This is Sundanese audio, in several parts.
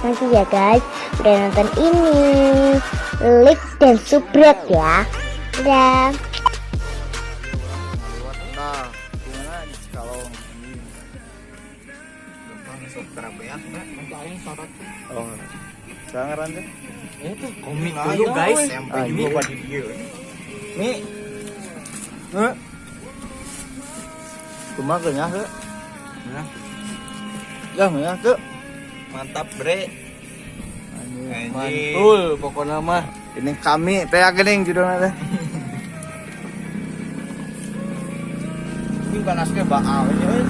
Makasih ya guys udah nonton ini. Like dan subscribe ya. Dadah. Nah, gimana di Cikalong ini? Gampang sok terabeak Aing sorot. Oh. Sangaran teh. Itu komik Nah, dulu guys. Sampai Anjing. juga di dieu. Mi. Heuh. Kumaha kenyah heuh? Nah. Ya, ngenyah teu. Mantap, Bre. Anjing. Mantul pokoknya mah. Ini kami teh geuning judulna teh. Ini panasnya baal aja euy.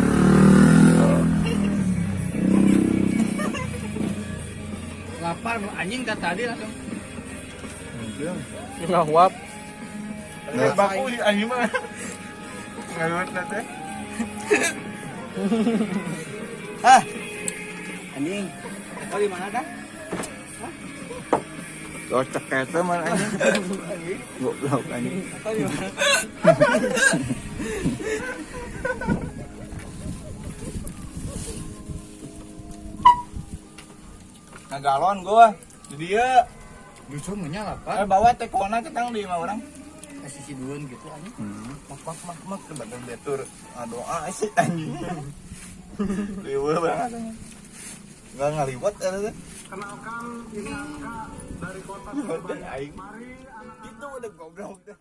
Lapar anjing kan tadi langsung. Ngahuap. Nah, baku di anjing mah. Ngaluat lah teh. Hah. Anjing. Oh, di mana dah? Cocok eta mah anjing. Goblok anjing. Oh, di mana? Ngagalon gua. Di dieu. Justru menyala, Pak. Eh, bawa teh kona ketang di imah urang. Sisi duluan gitu anjing. Mak mak mak mak ke badan betur ngadoa sih anjing. Liweuh banget anjing. Enggak ngaliwat eta teh. Kenalkan, ini Aska dari kota Udah Surabaya. aing. Mari anak Itu udah goblok teh.